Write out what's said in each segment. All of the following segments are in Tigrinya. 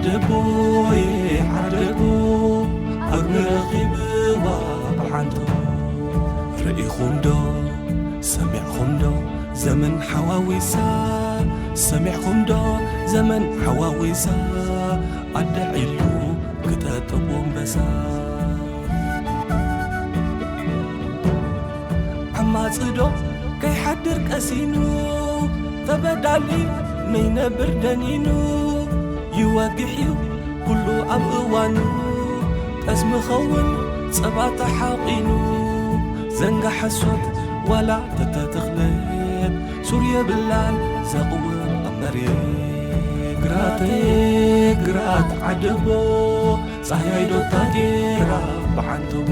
ዓደቦየ ዓደቦ፣ ኣግሪ ረኺብዋ ብሓንቶ። ርኢኹም ዶ ሰሚዕኹም ዶ ዘመን ሓዋዊሳ? ሰሚዕኹም ዶ ዘመን ሓዋዊሳ? ኣደ ዒሉ ክጠጥቦ ኣንበሳ። ዓማጺ ዶ ከይሓድር ቀሲኑ፣ ተበዳሊ ነይነብር ደኒኑ። ይወግሕ እዩ ኩሉ ኣብ እዋኑ፣ ጠስሚ ኸውን ጸባ ተሓቒኑ። ዘንጋ ሓሶት ዋላ ተተተኽለት፣ ሱር የብላን ዘቕውም ኣብ መሬት። ግራተይ ግራት ዓደቦ፣ ጻህያይ ዶ ታጌራ ብዓንተቦ።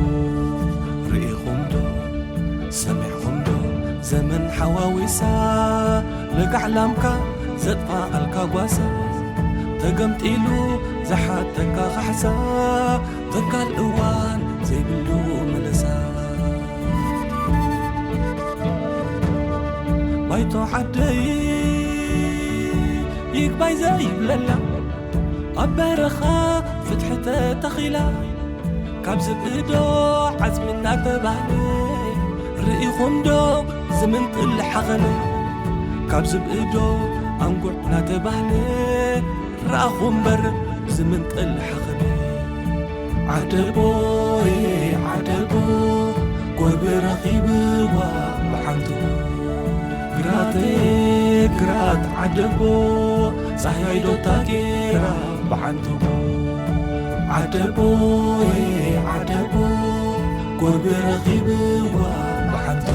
ርኢኹም ዶ ሰሚዕኹም ዶ ዘመን ሓዋዊሳ? ለጋዕ ላምካ ዘጥፋኣልካ ጓሳ፣ ተገምጢሉ ዝሓተካ ካሕሳ፣ ተካል እዋን ዘይብሉ ምልሳ። ባይቶ ዓደይ ይግባይ ዘይብለላ፣ ኣብ በረኻ ፍትሒ ተተኺላ፣ ካብ ዝብኢ ዶ ዓጽሚ እናተባህለ፣ ርኢኹም ዶ ዝምንጥል ሓኸነ? ካብ ዝብኢ ዶ ኣንጉዕ እናተባህለ፣ ረኣኹ እምበር ዝምንጥል ሓኸነ። ዓደቦየ ዓደቦ፣ ጎርቢ ረኺብዋ ብሓንቶ። ግራተይ ግራት ዓደቦ፣ ጻህያይ ዶ ታጌራ ብሓንቶ። ዓደቦየ ዓደቦ፣ ጎርቢ ረኺብዋ ብሓንቶ።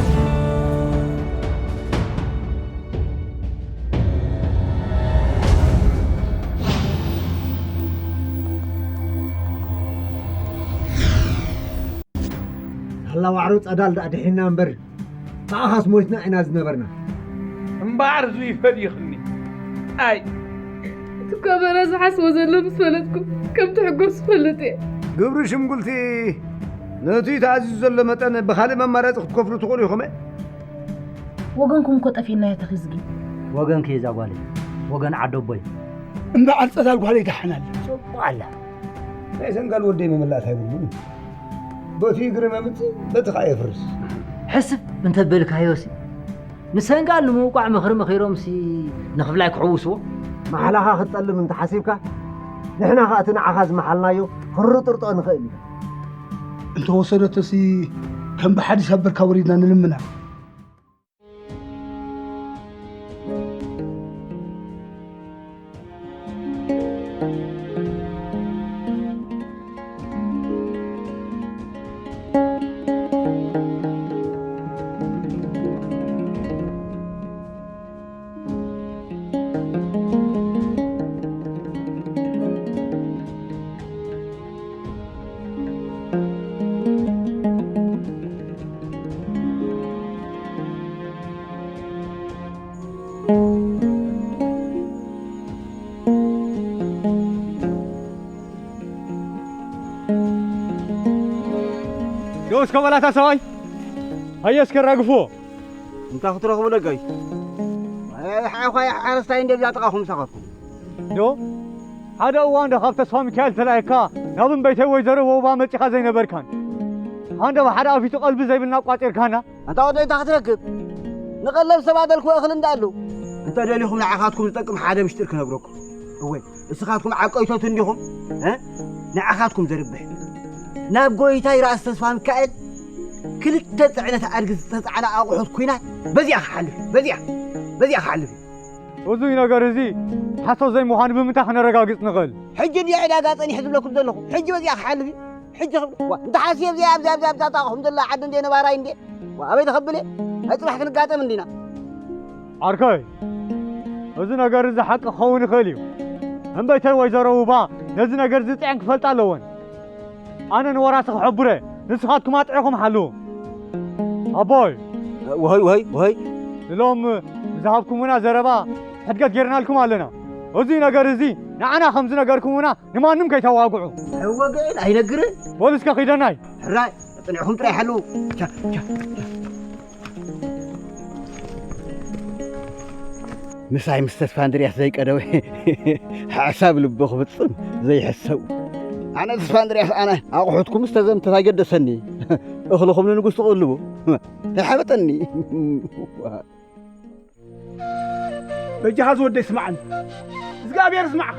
ኣላ ዋዕሮ ጸዳል ደኣ ድሒና እምበር፣ ብኣኻስ ሞይትና ኢና ዝነበርና። እምበኣር እዙይ ፈሊኽኒ። ኣይ። እቲ እኳ በራ ዝሓስቦ ዘሎ ምስ ፈለጥኩ፣ ከም ትሕጎስ ዝፈልጥ እየ። ግብሪ ሽምጉልቲ ነቲ ተኣዚዙ ዘሎ መጠን ብኻልእ መማረጺ ክትከፍሉ ትኽእሉ ኢኹም። ወገንኩም እኮ ጠፊእና እያ ተኺዝጊ። ወገንኪ እዛ ጓለይ፣ ወገን ዓደቦይ። እምበኣር ጸዳል ጓለይ ደሓን ኣላ። ጽቡቕ ኣላ። ናይ ሰንጋል ወደይ ምምላእ እንታይ ብሉኒ? በቲ እግሪ መምጽእ፣ በቲ ኸኣ የፍርስ። ሕስብ እንተበልካዮሲ፣ ንሰንጋል ንምውቃዕ ምኽሪ መኺሮምሲ ንኽፍላይ ክሕውስዎ? ማሕላኻ ክትጠልብ እንተሓሲብካ፣ ንሕና ኸኣ እቲ ንዓኻ ዝመሓልናዮ ክንርጥርጦ ንኽእል ኢና። እንተወሰደቶሲ ከም ብሓዲስ ኣብ በርካ ወሪድና ንልምና። ዶ እስከ በላታ ሰብኣይ፣ ሃየ እስከ ራግፎ። እንታይ ክትረኽቡ ደጋይ? ኣይ፣ ሓ-፣ ሓ-፣ ሓረስታይ እንደ ብዛ ጥቓኹም ሰኸፍኩም። ዶ? ሓደ እዋን ዶ ካብ ተስፋ ሚካኤል ተላኢካ ናብ እምበይተይ ወይዘሮ ወውባ መጺኻ ዘይነበርካን? ኣንዶ ብሓደ ኣፊቱ ቀልቢ ዘይብልና ቋጺርካና? ኣንታ ወደይ እንታይ ክትረክብ? ንቐለብ ሰብ ኣደልክዎ እኽሊ እንዳኣሉ። እንተ ደሊኹም ንዓኻትኩም ዝጠቅም ሓደ ምሽጢር ክነግረኩም። እወ፣ እስኻትኩም ዓቀይቶት እንዲኹም፣ እ? ንዓኻትኩም ዘርብሕ። ናብ ጎይታይ ራእሲ ተስፋ ሚካኤል ክልተ ጽዕነት ኣድጊ ዝተጻዕነ ኣቑሑት ኲናት በዚኣ ክሓልፍ እዩ፣ በዚኣ፣ በዚኣ ክሓልፍ እዩ። እዙይ ነገር እዚ ሓሶት ዘይምዃኑ ብምንታይ ክነረጋግጽ ንኽእል? ሕጂ እንድየ ዕዳጋ ጸኒሐ ዝብለኩም ዘለኹ። ሕጂ በዚኣ ክሓልፍ እዩ። ሕጂ ክብል፣ ዋ፣ እንተ ሓስየ ኣብዚኣ፣ ኣብዚኣ፣ ኣብዚኣ፣ ኣብዚኣ፣ ኣብዚኣ፣ ኣብዚኣ፣ ኣብዚኣ፣ ኣብዚኣ፣ ኣብዚኣ፣ ኣብዚኣ፣ ኣብዚኣ፣ ኣብዚኣ፣ ኣብዚኣ፣ ኣብዚኣ፣ ኣብዚኣ፣ ዓርከይ፣ እዚ ነገር እዚ ሓቂ ክኸውን ይኽእል እዩ። እምበይተይ ወይዘሮ ውባ ነዚ ነገር እዚ ጥዕን ክፈልጣ ኣለወን። ኣነ ንወራሲ ክሕብረ፣ ንስኻትኩም ኣጥዒኹም ሓልዉ። ኣቦይ። ወሆይ፣ ወሆይ፣ ወሆይ። ንሎም ንዝሃብኩምና ዘረባ ሕድገት ጌርናልኩም ኣለና። እዚ ነገር እዚ ንዓና ከም ዝነገርኩምና ንማንም ከይተዋግዑ። ኣይወግእን፣ ኣይነግርን። በሉ እስከ ኺደናይ። ሕራይ፣ ጽኒዕኹም ጥራይ ሓልዉ። ቻ፣ ቻ፣ ቻ። ምሳይ ምስ ተስፋ እንድርያስ ዘይቀደወ ሓሳብ ልቢ ክፍጽም ዘይሕሰቡ። ኣነ ተስፋ እንድርያስ ኣነ ኣቑሑትኩም ዝተዘምተት ኣይገደሰኒ። እኽልኹም ንንጉስ ትቕልቡ። ኣይሓበጠኒ። በጃኻ ዝወደይ ስማዓኒ። እግዚኣብሔር ስማዕ።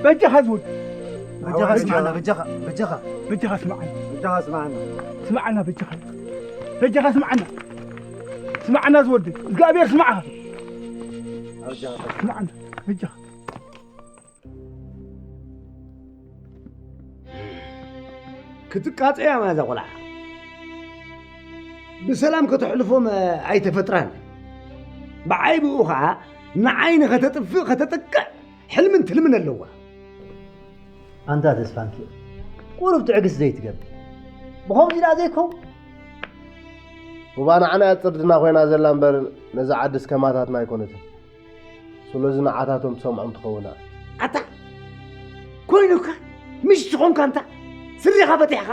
በጃኻ ዝወደይ። በጃኻ ስማዓና፣ በጃኻ፣ በጃኻ። በጃኻ ስማዓኒ። በጃኻ ስማዓና። ስማዓና በጃኻ። በጃኻ ስማዓና። ስማዓና ዝወደይ። እግዚኣብሔር ስማዕ። በጃኻ። ስማዓና። በጃኻ። ክትቃጸያ ማዛ ቆልዓ። ብሰላም ከተሕልፎም ኣይተፈጥራን። ብዓይ ብኡ ኸዓ ንዓይ ንኸተጥፍእ ከተጥቅዕ ሕልምን ትልምን ኣለዋ። ኣንታ ተስፋንኪ፣ ቁሩብ ትዕግስቲ ዘይትገብር? ብኸምዚ ደኣ ዘይከውን። እባ ንዓና እያ ጽርድና ኮይና ዘላ እምበር ነዛ ዓድስ ከማታትና ኣይኮነትን። ስለዚ ንዓታቶም ትሰምዖም ትኸውን እያ። ኣታ ኮይኑካ ምሽ ዝኾንካ እንታ ስሪኻ ፈቲሕካ።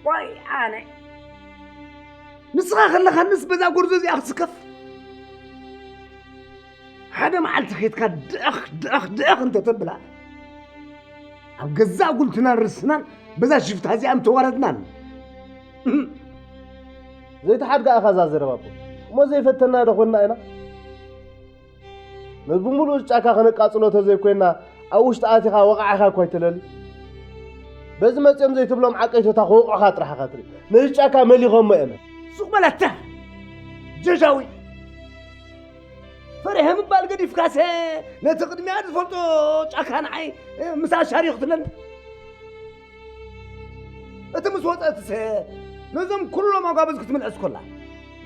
ዋይ ኣነ። ንስኻ ከለኻንስ በዛ ጎርዞ እዚኣ ክትስከፍ። ሓደ መዓልቲ ኬድካ ድእኽ፣ ድእኽ፣ ድእኽ እንተተብላ፣ ኣብ ገዛእ ጉልትናን ርስናን በዛ ሽፍታ እዚኣ ምተዋረድናን። ዘይተሓድጋ ኢኻ እዛ ዘረባ እኮ። እሞ ዘይፈተና ዶ ኾንና ኢና? ነዚ ብምሉእ ጫካ ከነቃጽሎ ተዘይኮይና፣ ኣብ ውሽጢ ኣቲኻ ወቓዕኻ እኳ ኣይትለሊ። በዚ መጺኦም ዘይትብሎም ዓቀይቶታ ክወቕዑኻ ጥራሕ ኢኻ ትርኢ። ነዚ ጫካ መሊኾሞ እዮም። ሱቕ በላታ ጀጃዊ። ፈሪሐ ምባል ገዲፍካሰ፣ ነቲ ቅድሚያ ዝፈልጦ ጫካ ንዓይ ምስ ኣሻሪኹ ትብለኒ። እቲ ምስ ወጸ እትሰ ነዞም ኩሎም ኣጓበዝ ክትምልእስ ኮላ፣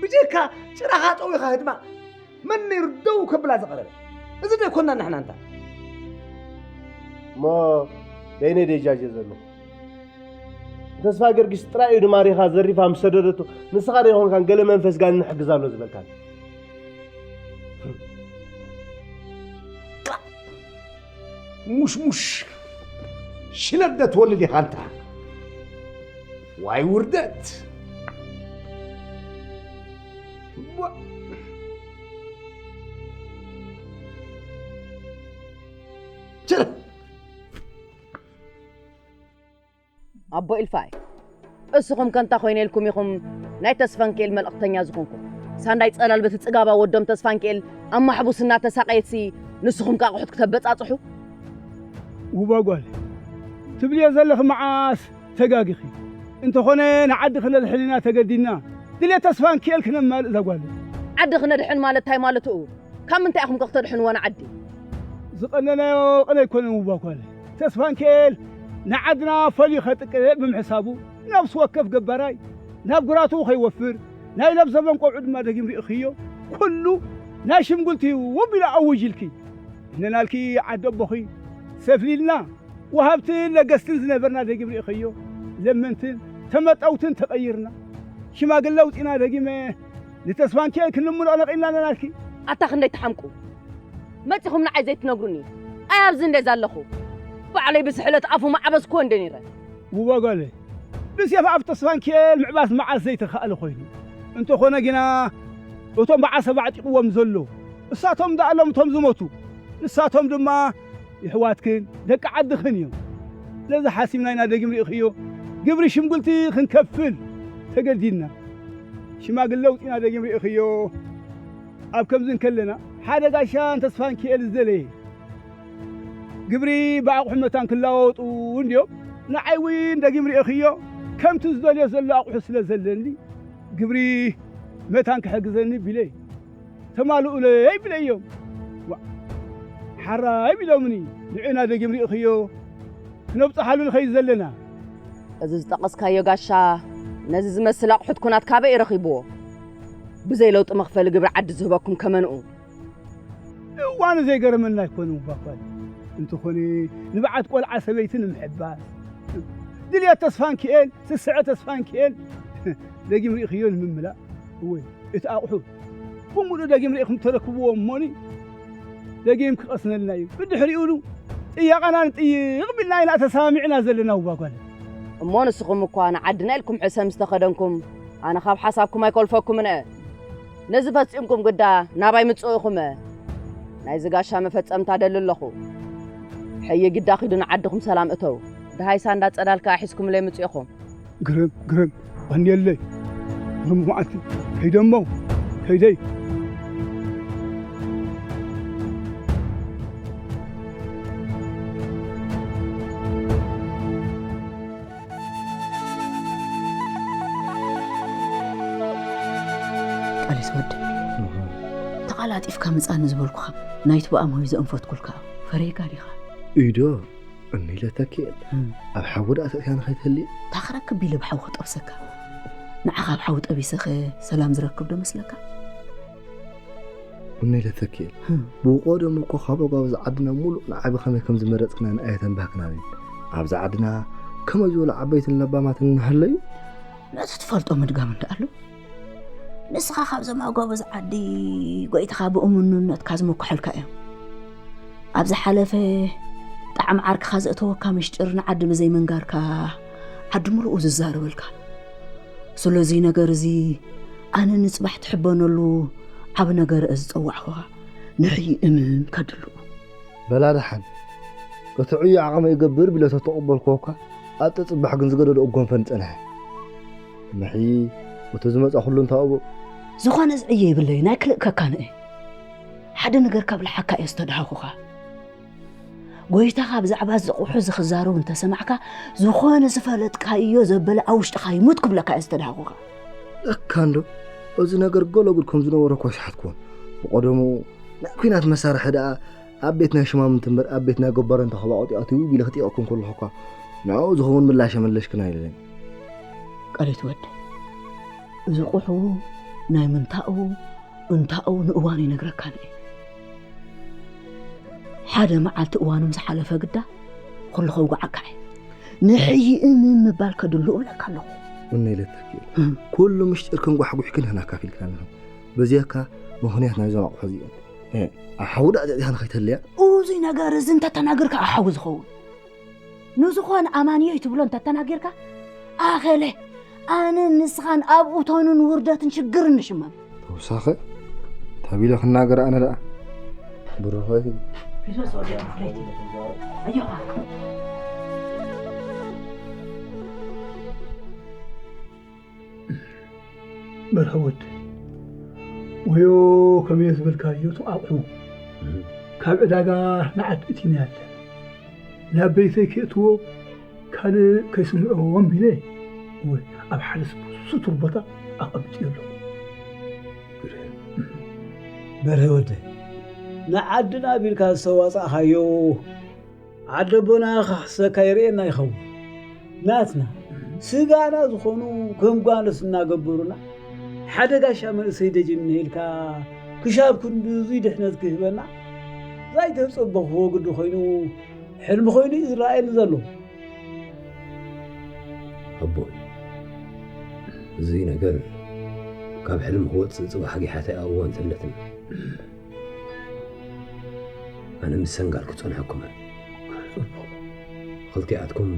ብጀካ ጭራኻ ጠዊኻ ህድማ መን ነይሩ ደው ከብላ ዝቐረበ? እዚ ዶ ኣይኮንና ንሕና እንታ? እሞ በይነይ ደጃጀ ዘለኹ። ተስፋ ገርጊስ ጥራይ እዩ ድማሪኻ ዘሪፋ ምስ ሰደደቶ፣ ንስኻ ዶ ኣይኮንካን ገለ መንፈስ ጋኔን ንሕግዝ ኣሎ ዝበልካኒ? ሙሽሙሽ ሽለት ዶ ትወልድ ኢኻ ኣንታ? ዋይ ውርደት! ዋ-፣ ችላ! ኣቦ ኢልፋይ፣ እስኹም ከ እንታይ ኮይነ ኢልኩም ኢኹም ናይ ተስፋንኪኤል መልእኽተኛ ዝኾንኩም? ሳንዳይ ጸላል በቲ ጽጋባ ወዶም ተስፋንኪኤል ኣብ ማሕቡስ እናተሳቐየትሲ ንስኹም ከ ኣቑሑት ክተበጻጽሑ? ውባ ጓል፣ ትብልዮ ዘለኺ መዓስ ተጋጊኺ። እንተኾነ ንዓዲ ክነድሕን ኢና ተገዲድና። ድልየት ተስፋንኪኤል ክነማልእ እዛ ጓል። ዓዲ ክነድሕን ማለት እንታይ ማለቱ እዩ? ካብ ምንታይ ኢኹም ከ ክተድሕንዎ ንዓዲ? ዝቐነናዮ ቅነ ኣይኮነን ውባ ጓል። ተስፋንኪኤል ንዓድና ፈልዩ ከጥቅዕ ብምሕሳቡ፣ ነብሲ ወከፍ ገባራይ ናብ ግራቱ ከይወፍር፣ ናይ ለብዘበን ቆብዑ ድማ ደጊም ርኢኽዮ፣ ኩሉ ናይ ሽምጉልቲ ውብ ኢሉ ኣውጅልኪ። እነናልኪ ዓዲ ኣቦኺ ሰፍሊልና፣ ወሃብትን ለገስትን ዝነበርና ደጊም ርኢኽዮ፣ ለመንትን ተመጠውትን ተቐይርና። ሽማግለ ኣውጺና ደጊመ ንተስፋንኪኤል ክንምልኦ ነቒልና ኣለናልኪ። ኣታ ክንደይ ትሓምቁ! መጺኹም ንዓይ ዘይትነግሩኒ? ኣይ ኣብዚ እንደ ዘለኹ ባዕለይ ብስሕለት ኣፉ ምዓበስኩዎ እንደ ነይረ። ውባ ጓለይ፣ ብሴፍ ኣፍ ተስፋንኪኤል ምዕባስ መዓስ ዘይተኻእለ ኮይኑ። እንተኾነ ግና እቶም ብዓሰብ ኣዕጢቕዎም ዘሎ እሳቶም ደኣ ኣሎም እቶም ዝሞቱ። ንሳቶም ድማ የሕዋትክን ደቂ ዓድኽን እዮም። ነዚ ሓሲብና ኢና ደጊም ርኢኽዮ ግብሪ ሽምጉልቲ ክንከፍል ተገዲድና። ሽማግለ ኣውጺና ደጊም ርኢኽዮ። ኣብ ከምዚ እንከለና ሓደ ጋሻ ንተስፋንኪኤል ዝደለየ ግብሪ ብኣቑሑ መታን ክለዋወጡ እንድዮም። ንዓይ እውን ደጊም ርኢኽዮ ከምቲ ዝደልዮ ዘሎ ኣቑሑ ስለ ዘለኒ ግብሪ መታን ክሕግዘኒ ቢለይ። ተማልኡለይ ቢለዮም። ዋ፣ ሓራይ ቢሎምኒ። ንዕና ደጊም ርኢኽዮ ክነብጽሓሉ ንኸይድ ዘለና። እዚ ዝጠቐስካዮ ጋሻ ነዚ ዝመስል ኣቑሑት ኩናት ካበይ እዩ ረኺብዎ? ብዘይ ለውጢ መኽፈሊ ግብሪ ዓዲ ዝህበኩም ከመንኡ? እዋኑ ዘይገረመና ኣይኮነን እባ ኳል። እንተኾነ ንብዓት ቆልዓ ሰበይቲ ንምሕባስ ድልየት ተስፋንኪኤል፣ ስስዐ ተስፋንኪኤል ደጊም ርኢኽዮ ንምምላእ። እወ፣ እቲ ኣቑሑ ብምሉእ ደጊም ርኢኹም ተረክብዎ እሞኒ ደጊም ክቐስነልና እዩ። ብድሕሪኡ ጥያቐና ንጥይቕ ቢልና ኢና ተሰማሚዕና ዘለና እባ ጓል። እሞ ንስኹም እኳ ንዓድና ኢልኩም ሕሰም ዝተኸደንኩም፣ ኣነ ካብ ሓሳብኩም ኣይኮልፈኩምን እየ። ነዚ ፈጺምኩም ግዳ ናባይ ምጽኡ ኢኹም። ናይዚ ጋሻ መፈጸምታ ደሊ ኣለኹ። ሕይ ግዳ ኪዱ ንዓድኹም ሰላም እተው። ደሃይ ሳንዳ ጸዳልካ ሒዝኩምለይ ምጽኢኹም። ግርም፣ ግርም፣ ቀንየለይ። ግርም መዓልቲ። ከይደሞ፣ ከይደይ። ቃሊስ ወዲ፣ ተቓላጢፍካ ምጻኒ ዝበልኩኻ፣ ናይቲ ብኣምሆይ ዘእንፈትኩልካ፣ ፈሬጋ ዲኻ? ኢዶ፣ እኒ ለተኪኤል፣ እም። ኣብ ሓዊ ደኣ ተእትያ ንኸይትህሊ? እንታይ ክረክብ ኢለ ብሓዊ ክጠብሰካ? ንዓኻ ኣብ ሓዊ ጠቢሰኸ ሰላም ዝረክብ ዶ መስለካ? እኒ ለተኪኤል፣ እም። ብቐደሙ እኮ ካብ ኣጓብዝ ዓድና ሙሉእ ንዓቢ ከመይ ከም ዝመረጽክና ንኣየተንባህክናን እዩ። ኣብዚ ዓድና ከመይ ዝበሉ ዓበይትን ለባማትን እናሃለዩ? ነቲ ትፈልጦ ምድጋም እንዳ ኣሎ። ንስኻ ካብዞም ኣጓብዝ ዓዲ ጎይታኻ ብእሙንነትካ ዝመኩሐልካ እዮም። ኣብ ዝሓለፈ ጣዕሚ ዓርክኻ ዘእተወካ ምሽጢር ንዓዲ ብዘይምንጋርካ ዓዲ ሙሉኡ ዝዛረበልካ። ስለዚ ነገር እዚ ኣነ ንጽባሕ ትሕበነሉ ዓቢ ነገር እየ ዝጸዋዕኹኻ። ንሕይ እምም ከድልኡ። በላ ደሓን፣ እቲ ዕዮ ዓቕመ ይገብር ቢለ ተተቐበልኩዎ እኳ፣ ኣብቲ ጽባሕ ግን ዝገደዶ እጎንፈኒ ጸንሐ። ምሒ፣ እቲ ዝመጻ ኩሉ እንታኡ። ዝኾነ ዝዕዮ የብለይን፣ ኣይክልእከካን እየ። ሓደ ነገር ከብልሓካ እየ ዝተዳሃኹኻ። ጎይታኻ ብዛዕባ እዚ ቁሑ እዚ ክዛረቡ እንተሰማዕካ፣ ዝኾነ ዝፈለጥካዮ ዘበለ ኣብ ውሽጥኻ ይሙት ክብለካ እየ ዝተዳሃኹኻ። ለካ እንዶ፣ እዚ ነገር ገለ ጉድ ከም ዝነበሮ እኳ ኣይሰሓትኩዎን። ብቐደሙ ናይ ኲናት መሳርሒ ደኣ ኣብ ቤት ናይ ሽማምንቲ እምበር ኣብ ቤት ናይ ገባር እንተኸባቑጥ ኣትዩ ቢለ ክጥየቐኩም ከለኹ እኳ ንዕኡ ዝኸውን ምላሽ የመለሽክን ኣይልልን። ቀሌት ወድ፣ እዚ ቁሑ ናይ ምንታኡ እንታኡ ንእዋኑ ይነግረካን እየ። ሓደ መዓልቲ እዋኑ ምስ ሓለፈ ግዳ ኩሉ ከውግዓካ እየ። ንሕይእን ምባል ከድልኡ እብለካ ኣለኹ። እነ ኢለተኪ እም። ኩሉ ምሽጢርክን ጓሕጉሕክን ንሕና ኣካፊልክና ኣለና። በዚያካ ምኽንያት ናይዞም ኣቑሑ እዚኦም። እ፣ ኣብ ሓዊ ደኣ ኣጥጢኻ ንኸይተልያ? እዙይ ነገር እዚ እንተተናገርካ ኣብ ሓዊ ዝኸውን። ንዝኾነ ኣማንዮይ ትብሎ እንተተናጊርካ፣ ኣኸለ ኣነን ንስኻን ኣብ እቶንን ውርደትን ሽግርን ንሽመም። ተውሳኸ ተቢለ ክናገር ኣነ ደኣ። ብሩኸይ። በርሀ ወደይ፣ ወዮ ከመዮ ዝበልካዮ እቲ ኣቑሑ እህ። ካብ ዕዳጋ ንዓዲ እቲና ያለ። ናብ ቤተይ ክእትዎ ካልእ ከይስምዕዎም ኢለ፣ እወ፣ ኣብ ሓደ ስቱር ቦታ ኣቐሚጠዮ ኣለኹ። በርሀ ወደይ፣ ንዓድና ቢልካ ዝተዋጻእካዮ ዓደቦና ክሕሰካ ይርእየና ይኸውን። ናትና ስጋና ዝኾኑ ከም ጓኖስ እናገበሩና፣ ሓደ ጋሻ መንእሰይ ደጅን ኢልካ ክሻብ ክንዲ እዙይ ድሕነት ክህበና ዘይተጸበኽዎ ግዲ ኮይኑ፣ ሕልሚ ኮይኑ እዩ ዝረኣየኒ ዘሎ። ኣቦይ፣ እዚ ነገር ካብ ሕልሚ ክወጽእ ጽባሕ ጊሓተይ ኣብዋ እንተለትን። ኣነ ምስ ሰንጋል ክጸንሐኩም እየ። ጽቡቕ። ክልቲኣትኩም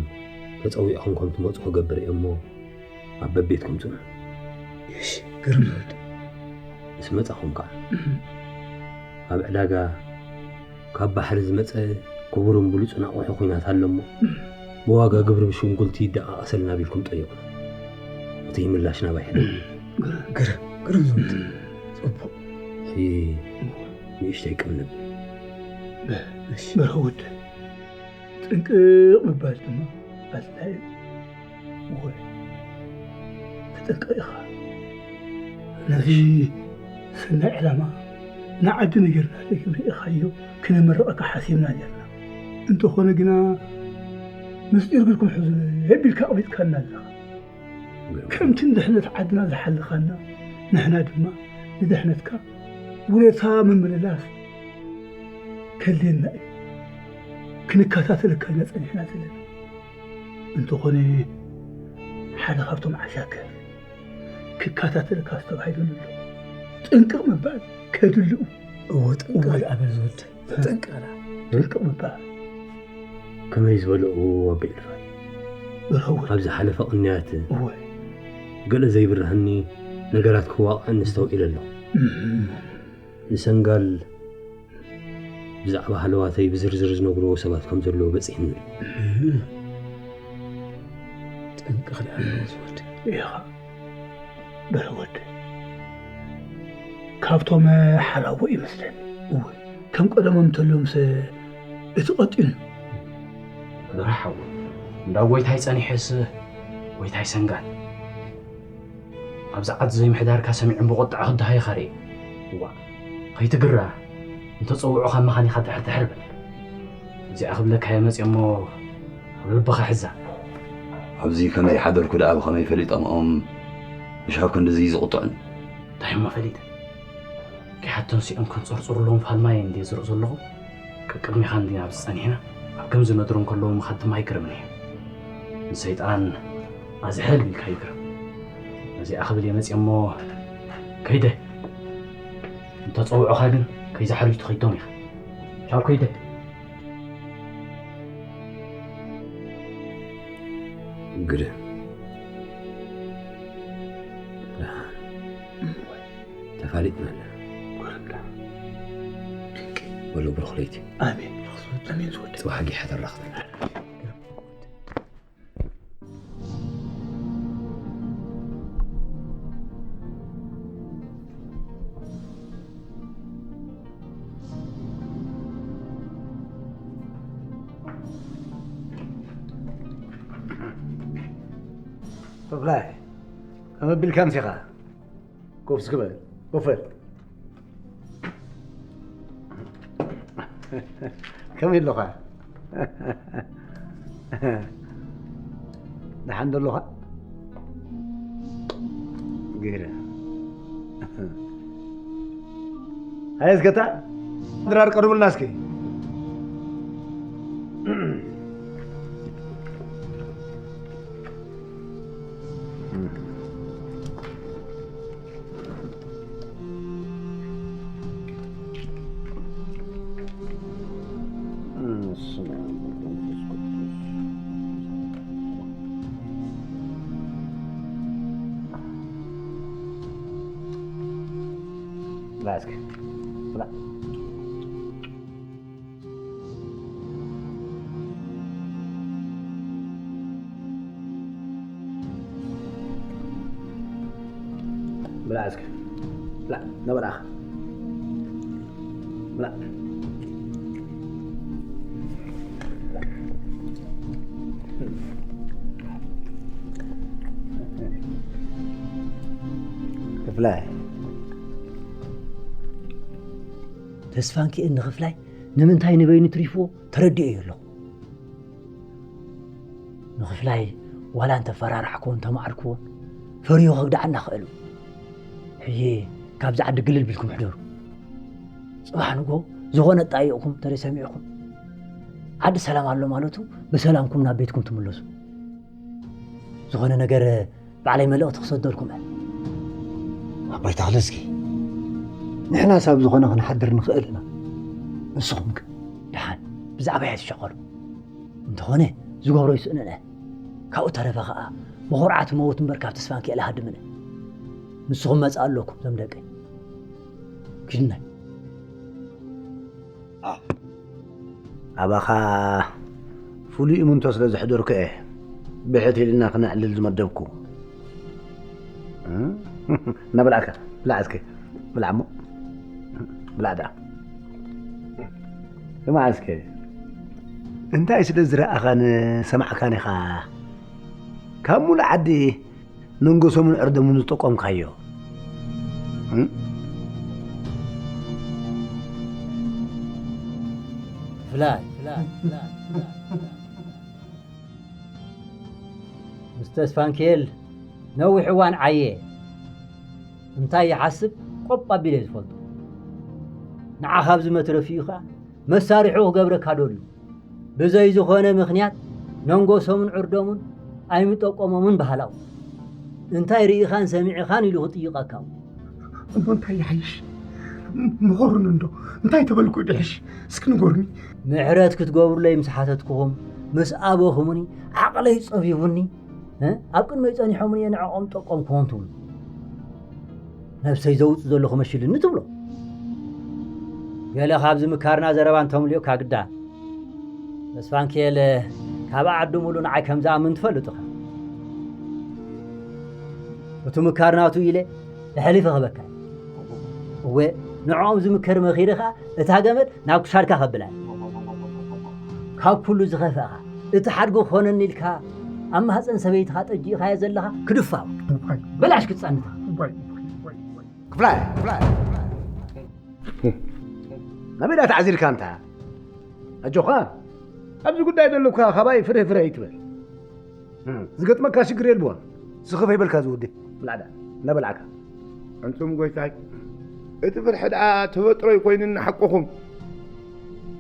ተጸዊዕኹም ከም ትመጹ ክገብር እየ እሞ፣ ኣብ በቤትኩም ጽንሑ። እሺ፣ ግርም ወዲ። ምስ መጻኹም ከኣ፣ እህ። ኣብ ዕዳጋ ካብ ባሕሪ ዝመጸ ክቡርን ብሉጽን ኣቑሑ ኲናት ኣሎ እሞ፣ ብዋጋ ግብሪ ብሽንጉልቲ ይደቓቐሰልና ቢልኩም ጠይቑ። እቲ ምላሽ ናባይ ሕደግ። ግርም፣ ግርም ዝወድ። ጽቡቕ። ሕጂ ንእሽተይ ቅም ንብል። በ-፣ እሺ። በርሀ ወደ። ጥንቅቕ ምባል ድማ ኣድላዪ እዩ። እወ፣ ተጠንቀቕ ኢኻ። ነዚ ሰናይ ዕላማ ንዓዲ ነጊርና ደጊም ርኢኻዮ ክነመርቐካ ሓሲብና ኔርና። እንተኾነ ግና፣ ምስጢር ግርኩም ሕዙለይ ኣቢልካ ኣቕቢጽካና ኣለኻ። ከምቲ ንድሕነት ዓድና ዝሓለኻና፣ ንሕና ድማ ንድሕነትካ ውለታ ምምልላስ ከድልየና እዩ። ክንከታተለካ ኢና ጸኒሕና ዘለና። እንተኾነ፣ ሓደ ካብቶም ዓሻክር ክከታተለካ ዝተባሂሉ ኣሎ። ጥንቅቕ ምባል ከድልኡ። እወ፣ ጥንቅቕ እወ። ደኣ በል ዝወድ። ጥንቅቕ ደኣ። ጥንቅቕ ምባል። ከመይ ዝበለ እወ ኣቦ ኤልፋዝ። በርሀ እወ። ኣብ ዝሓለፈ ቅንያት እወ። ገለ ዘይብርሃኒ ነገራት ክዋቕዐኒ ኣስተውዒለ ኣለኹ። ንሰንጋል ብዛዕባ ሃለዋተይ ብዝርዝር ዝነግርዎ ሰባት ከም ዘለዉ በጺሕኒ። ጠንቀቕ ደኣ ዝወድ። ኢኻ በለ ወደይ። ካብቶም ሓላዎ ይመስለኒ። እወ፣ ከም ቀደሞም እንተልዮምሰ እቲ ቀጢኑ። በራሕ ሓወይ፣ እንዳ ጎይታይ ጸኒሐስ ጎይታይ ሰንጋል። ኣብዚ ዓዲ ዘይምሕዳርካ ሰሚዖም ብቑጥዐ ክደሃዩኻ ርእየ። እዋእ፣ ከይትግረ፣ እንተጸውዑኻ መኻኒኻ ድሕር ድሕር በል። እዚኣ ክብለካ እየ መጽየ እሞ ኣብ ልብኻ ሕዛ። ኣብዚ ከም ዘይሓደርኩ ደኣ ብኸመይ ፈሊጦምኦም? ምሽ ኣብ ክንድዚ ዝቕጥዑኒ? እንታይ እሞ ፈሊጠ? ከይሓቶም ስኦም ከንጸርጽሩ ኣለዎም ፋልማይ እንድየ ዝርኢ ዘለኹ። ቅድሚኻ እንዲና ኣብዚ ጸኒሕና፣ ኣብ ከምዚ ነድሮም ከለዉ ምኻድ ድማ ኣይግርምን እዩ። ንሰይጣን ኣዝሕል ኢልካ ይግረም። ነዚኣ ክብል እየ መጽየ እሞ ከይደ። እንተጸውዑኻ ግን ከይዛሕሉ ትኸይዶም ኢኻ። ቻው ከይደ። ግደ። ደሓን። ተፋሊጥና ኣለና። ጎረምዳ። ወሎ ብሩኽ ለይቲ። ኣሜን። ኣሜን ዝወደ። ጽባሕ ጊሓ ተራኽበና። ተፍላይ፣ ከመይ ኣቢልካ ኣምሲኻ? ኮፍ እስኪ በል፣ ኮፍ በል። ከመይ ኣለኻ? ደሓን ዶ ኣለኻ? ገይረ። ሃየ እስከ እታ ድራር ቀርቡልና እስኪ። በስመ አብ ወወልድ ወመንፈስ ቅዱስ። ብላ እስኪ፣ ብላ። ብላ እስኪ። ብላ፣ እናበላኻ። ብላ። ክፍላይ። ተስፋንኪኤል ንኽፍላይ ንምንታይ ንበይኑ ትሪፍዎ ተረዲኦዮ ኣለኹ። ንኽፍላይ ዋላ እንተፈራራሕክዎን ተማዕርክዎን ፈርዩ ከግድዓና ክእል እዩ። ሕጂ ካብዚ ዓዲ ግልል ቢልኩም ሕደሩ። ጽባሕ ንግሆ ዝኾነ ኣጣይቕኩም እንተ ሰሚዕኩም ዓዲ ሰላም ኣሎ ማለቱ ብሰላምኩም ናብ ቤትኩም ትምለሱ። ዝኾነ ነገር ባዕለይ መልእኽቲ ክሰደልኩም እየ። ኣቦይ ተኽለስኪ፣ ንሕናስ ኣብ ዝኾነ ክንሓድር ንኽእል ኢና። ንስኹም ግን ደሓን ብዛዕባይ ኣይትሸቐሉ። እንተኾነ ዝገብሮ ይስእንን እየ። ካብኡ ተረፈ ኸኣ ብኹርዓት እመውት እምበር ካብ ተስፋንኪኤል ኣይሃድምን እየ። ንስኹም መጻኢ ኣለኩም እዞም ደቀይ። ክድናይ። ኣባኻ ፍሉይ እምንቶ ስለ ዘሕደርኩ እየ ብሕት ኢልና ክነዕልል ዝመደብኩ። እ? እናበላዕካ፣ ብላዕ እስከ፣ ብላዕ እሞ፣ ብላዕ ደኣ። ስማዕ እስከ፣ እንታይ ስለ ዝረኣኻን ሰማዕካን ኢኻ ካብ ሙሉእ ዓዲ መንጎሶምን ዕርደሙን ዝጠቆምካዮ? እ? ፍላይ። ምስ ተስፋንኪኤል ነዊሕ እዋን ዓየ። እንታይ ይሓስብ ቆጳ ኣቢለ ዝፈልጦ። ንዓኻ ኣብዚ መትረፊኡ ኸኣ መሳርሒኡ ክገብረካ ደልዩ። ብዘይ ዝኾነ ምኽንያት ነንጎሶምን ዕርዶምን ኣይምጠቆሞምን ባህላዊ። እንታይ ርኢኻን ሰሚዕኻን ኢሉ ክጥይቐካ። እሞ እንታይ ይሓይሽ? ምኸሩኒ እንዶ እንታይ ተበልኩ ድሕሽ? እስኪ ንገሩኒ። ምሕረት ክትገብሩለይ ምስ ሓተትኩኹም፣ ምስ ኣበኹምኒ፣ ዓቕለይ ጸቢቡኒ፣ እ? ኣብ ቅድመይ ጸኒሖምኒ እየ ንዕኦም ጠቆምክዎም ትብሉ። ነብሰይ ዘውፅእ ዘለኹ መሽልኒ ትብሎ። ገለ ካብዚ ምካርና ዘረባ እንተምልዮካ ግዳ። ተስፋንኪኤል ካብ ዓዲ ሙሉ ንዓይ ከም ዝኣምን ትፈልጥ ኢኻ። እቲ ምካር ናቱ ኢለ ኣሕሊፈ ክበካ። እወ፣ ንዕኦም ዝምከር መኺረ ኸኣ እታ ገመድ ናብ ክሳድካ ከብላ። ካብ ኩሉ ዝኸፍኣኻ፣ እቲ ሓድጎ ክኾነኒ ኢልካ ኣብ ማህፀን ሰበይትኻ ጠጂእኻዮ ዘለኻ ክድፋው። እዋይ፣ በላሽ ክትጸንታ። እዋይ፣ እዋይ፣ እዋይ፣ እዋይ። ክፍላይ፣ ክፍላይ። ናበይ ደኣ ተዓዚርካ ኣንታ? ኣጆኻ፣ ኣብዚ ጉዳይ ዘለካ ካባይ ፍርህ ፍርህ ኣይትበል። ዝገጥመካ ሽግር የልቦን። ስኽፍ ኣይበልካ ዝውዲ ብላዕዳ እናበላዕካ። ኣንቱም ጎይታይ፣ እቲ ፍርሒ ደኣ ተፈጥሮይ ኮይኑኒ ሓቅኹም።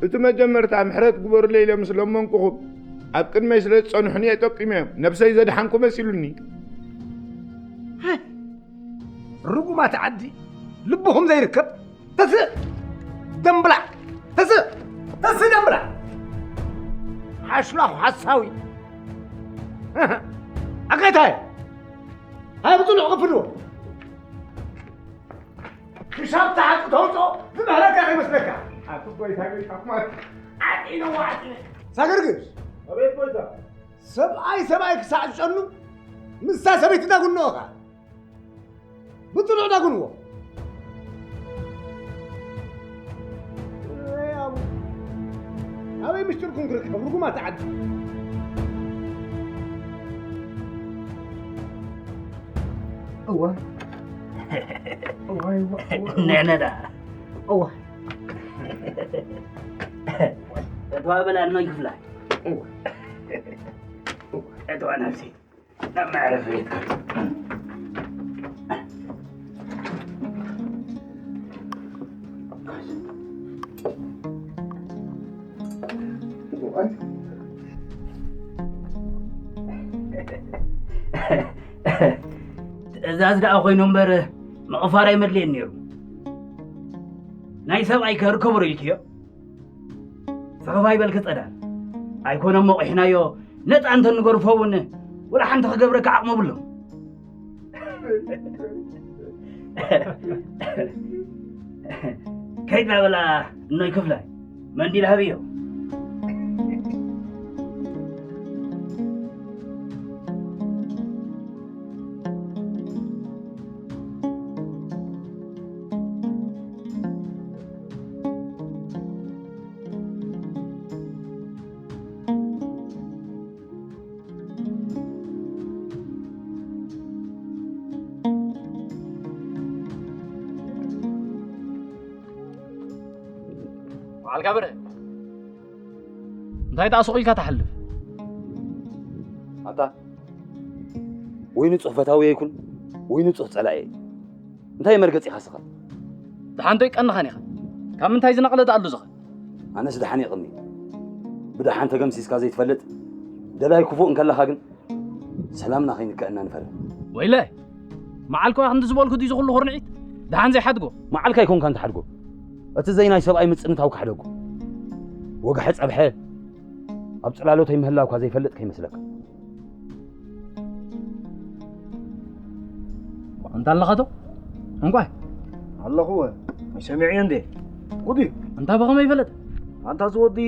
እቲ መጀመርታ ምሕረት ግበሩለይ ኢለ ምስ ለመንኩኹም፣ ኣብ ቅድመይ ስለ ዝጸንሑኒ እየ ጠቂመዮም። ነብሰይ ዘድሓንኩ መሲሉኒ። ርጉማት ዓዲ፣ ልብኹም ዘይርከብ። ተስእ ደምብላዕ፣ ተስእ፣ ተስእ ደምብላዕ። ሓሽላኹ ሓሳዊ። ኣጋይታይ፣ ሃይ ብጽኑዕ ክፍልዎ። ክሻብ ተሓቂ ተውፅኦ ዝምህረካ ከይመስለካ። ኣቲ ጎይታ ጎይታ ኩማት ዓጢነ ዋዕጢነ። ሳገርግሽ። ኣቤት ጎይታ። ሰብኣይ ሰብኣይ ክሳዕ ዝጨኑ ምስታ ሰበይቲ እንዳጉንኦኻ። ብጽኑዕ ዳጉንዎ። ኣበይ ምስጢርኩም ክርከብ ርጉማት ዓዲ። እዋ። እዋ፣ እዋ፣ እዋ፣ እዋ። ነነዳ። እዋ። እተዋ በላ እኖ ይክፍላ። እዋ። እተዋ ናብሲ። ትእዛዝ ደኣ ኮይኑ እምበር ምቕፋር ኣይመድልየን ነይሩ። ናይ ሰብኣይ ከ ርከቦ ዶ ኢልክዮ? ስኽፍ ኣይበልኪ ጸዳል። ኣይኮነ እሞ ቂሕናዮ፣ ነጻ እንተ ንገርፎ እውን ወላ ሓንቲ ክገብረካ ዓቕሚ የብሉን። ከይድ ናበላ እኖይ ክፍላይ መንዲል ሃብዮ። በዓልካ በረ እንታይ ደኣ ስቕ ኢልካ ትሓልፍ? ኣታ ወይ ንጹህ ፈታዊ ይኩን ወይ ንጹህ ጸላኢ። እንታይ መርገጺ ኢኻ ስኻ? ደሓን ዶ ይቀንኻን ኢኻ? ካብ ምንታይ ዝነቐለ ደኣ ኣሎ ዝኸ? ኣነስ ደሓን ይቕኒ። ብደሓን ተገምሲስካ ዘይትፈልጥ ደላይ ክፉእ እንከለኻ ግን ሰላምና ከይንከአና ንፈርህ። ወይለ፣ መዓልከዋ ክንዲ ዝበልኩ ድዩ ዝኹሉ ኩርንዒት? ደሓን ዘይሓድጎ? መዓልካ ኣይኮንካን ትሓድጎ። እቲ ዘይናይ ሰብኣይ ምጽንታው ካሕደጎ። ወግሐ ጸብሐ ኣብ ጽላሎተይ ምህላውካ ዘይፈልጥ ከይመስለካ። ኣንታ ኣለኻ ዶ? እንቋይ ኣለኹ። ሰሚዐዮ እንዴ? ጉድ እዩ። ኣንታ ብኸመይ ይፈለጥ? ኣንታ እዚ ወዲ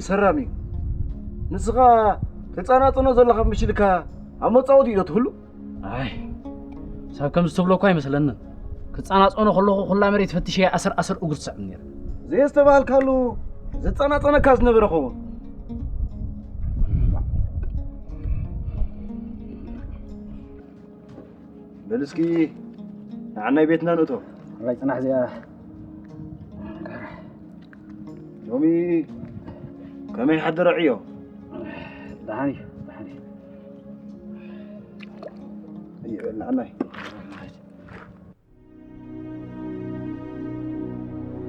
ሰራም እዩ። ንስኻ ትጸናጸኖ ዘለኻ ምሽልካ ኣብ መጻወቲ እዩ ዶ ትህሉ? ኣይ፣ ሰብ ከምዚ ትብሎ እኳ ኣይመስለንን። ክጸናጸኖ ከለኹ ኩላ መሬት ፈትሸ እየ ኣስር ኣስር እግሩ ትስዕብ ነይረ። ዘየስተባሃልካሉ ዝጸናጸነካ ዝነበረ ኸውን። በል እስኪ ንዓናይ ቤትና ንእቶ። ራይ ጽናሕ እዚኣ። ሎሚ ከመይ ሓደረ ዕዮ? ደሓን እዩ፣ ደሓን እዩ። እየ በል ንዓናይ።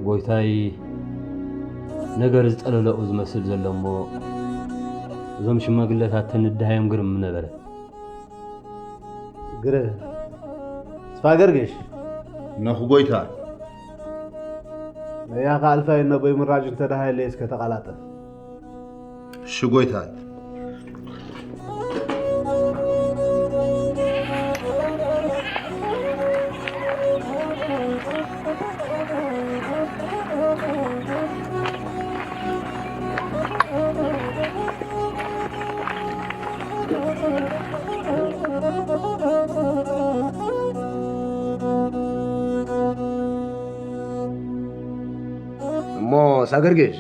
ጎይታይ፣ ነገር ዝጠለለኡ ዝመስል ዘሎ እሞ፣ እዞም ሽማግለታት ተንድሃዮም ግርም ምነበረ። ግረ፣ ተስፋ ገርግሽ። ነኹ ጎይታ። ነያ ከኣልፋይ እነቦይ ምራጅ እንተደሃየለይ እስከ ተቐላጠፍ። እሺ ጎይታይ። ሳገርጌስ፣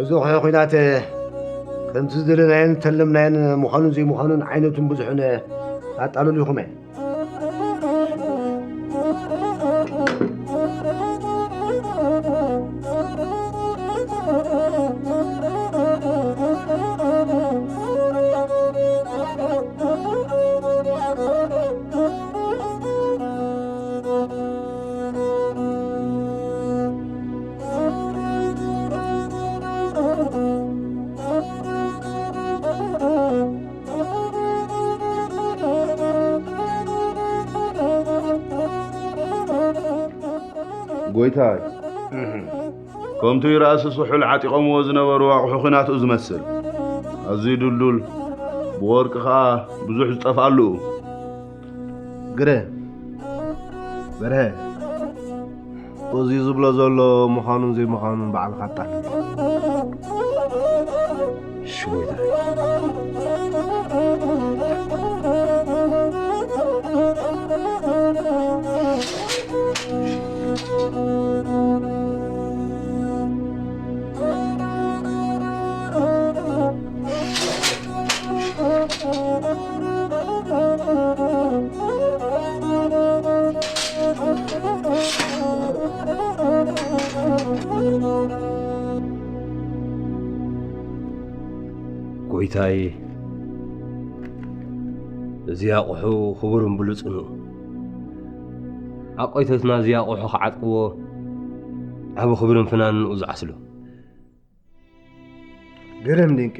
እዚ ኹሒ ኹናት ከምቲ ዝደለናዮን ዝተለምናዮን ምዃኑን ዘይምዃኑን ዓይነቱን ብዙሑን ኣጣልሉ ኢኹም እየ። ጎይታይ፣ ከምቱ ይርኣሲ ስሑል ዓጢቖምዎ ዝነበሩ ኣቑሑ ኹናት እዩ ዝመስል። ኣዝዩ ድልዱል፣ ብወርቂ ኸኣ ብዙሕ ዝጠፍኣሉ እዩ። ግረ፣ በርሀ፣ እዚ ዝብሎ ዘሎ ምዃኑን ዘይምዃኑን ባዕልኻ ኣጣርዮ። እሺ ጎይታይ። ጎይታይ፣ እዚ ኣቑሑ ክቡርን ብሉጽን እዩ። ዓቆይቶትና እዚ ኣቑሑ ክዓጥቅዎ ዓቢ ክብርን ፍናንን እዩ ዝዓስሎ። ግርም ድንቂ።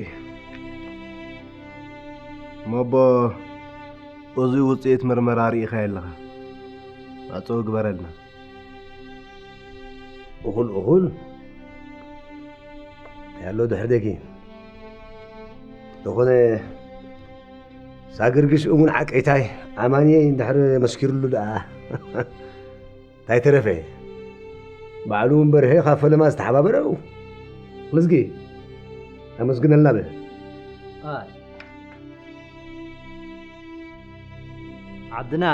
እሞ ኣቦ፣ እዚ ውጽኢት ምርመራ ርኢኻዮ ኣለኻ። ማዕጾ ግበረልና። እኹል፣ እኹል። እንታይ ኣሎ ድሕሪ ደጊ? እንተኾነ ሳግርግሽ እሙን ዓቀይታይ ኣማንየ እንድሕር መስኪርሉ ደኣ እንታይ ተረፈ? ባዕሉ እውን በርሀ ካብ ፈለማ ዝተሓባበረ እዩ። መዝጊ፣ ኣመስግነልና በል። ኣይ። ዓድና፣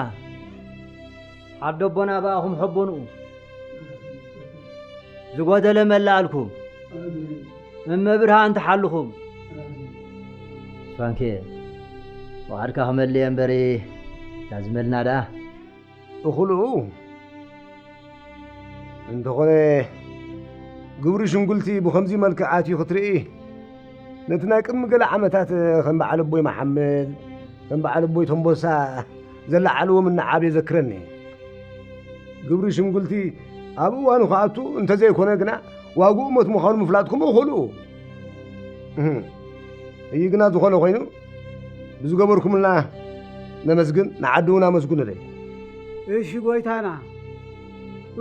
ዓዲ ኣቦና ብኣኹም ሐቦንኡ ዝጎደለ መላኣልኩም። እመ ብርሃን ትሓልኹም። ስፋንኬ፣ ዋዕድካ ክመልእ እየ እምበሪ፣ ዳዝመልና ደኣ። እኹልኡ። እንተኾነ፣ ግብሪ ሽንጉልቲ ብኸምዚ መልክዕ ኣትዩ ክትርኢ፣ ነቲ ናይ ቅድሚ ገለ ዓመታት ከም በዓል ኣቦይ መሓመድ፣ ከም በዓል ኣቦይ ተንቦሳ ዘለዓልዎም እናዓብ የዘክረኒ። ግብሪ ሽንጉልቲ ኣብ እዋኑ ክኣቱ እንተዘይኮነ ግና፣ ዋግኡ ሞት ምዃኑ ምፍላጥኩም እኹልኡ። እህ። እዩ ግና ዝኾነ ኮይኑ፣ ብዝገበርኩምልና ነመስግን፣ ንዓዲ እውን ኣመስግኑለይ። እሺ ጎይታና፣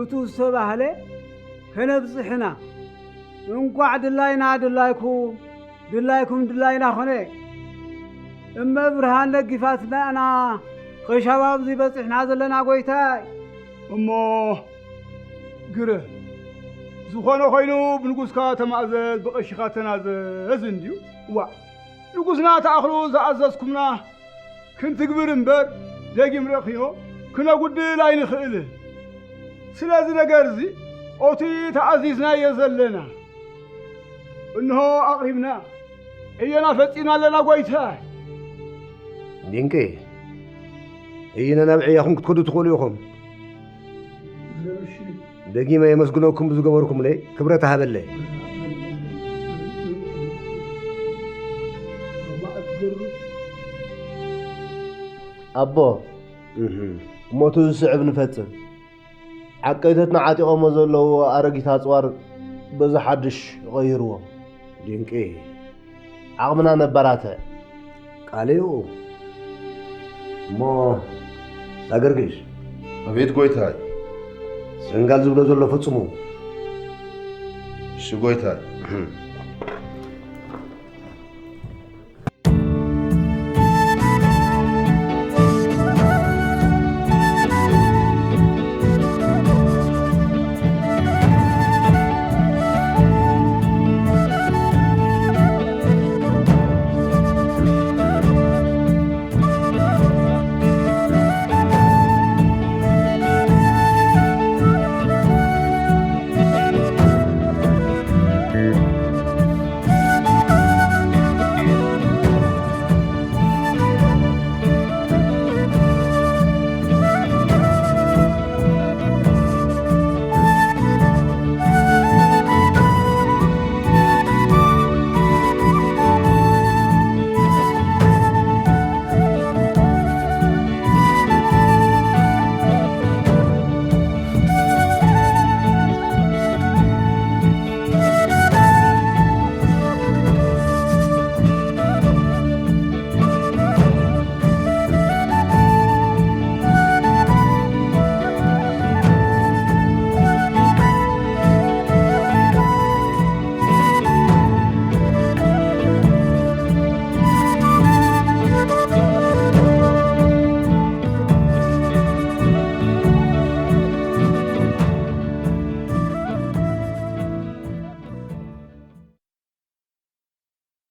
እቱ ዝተባህለ ከነብጽሕና፣ እንቋዕ ድላይና ድላይኩም፣ ድላይኩም ድላይና ኾነ። እመ ብርሃን ደጊፋትና ኢና ኸሻብ ኣብዚ በጺሕና ዘለና ጎይታይ። እሞ ግረ፣ ዝኾነ ኾይኑ ብንጉስካ ተማእዘዝ፣ ብቐሺኻ ተናዘዝ እንድዩ። ዋእ፣ ንጉስና ተኣኽሉ ዝኣዘዝኩምና ክንትግብር እምበር፣ ደጊም ረእኽዮ ክነጉድል ኣይንኽእልን። ስለዚ ነገር እዚ ኦቲ ተኣዚዝናዮ ዘለና እንሆ ኣቕሪብና፣ ዕዮና ፈጺምና ኣለና ጐይታይ። ድንቂ። እይነ ናብ ዕያኹም ክትከዱ ትኽእሉ ኢኹም። ደጊመ የመስግነኩም ብዝገበርኩምለይ፣ ክብረት ሃበለይ። ኣቦ፣ እህ። እሞቱ ዝስዕብ ንፈጽም። ዓቀይቶትና ዓጢቖሞ ዘለዉ ኣረጊት ኣጽዋር በዚ ሓድሽ ይቐይርዎ። ድንቂ። ዓቕምና ነባራትዕ። ቃልኡ እሞ፣ ሳገርጊስ። ኣቤት ጐይታይ። ሰንጋል ዝብሎ ዘሎ ፈጽሙ። እሺ ጐይታይ።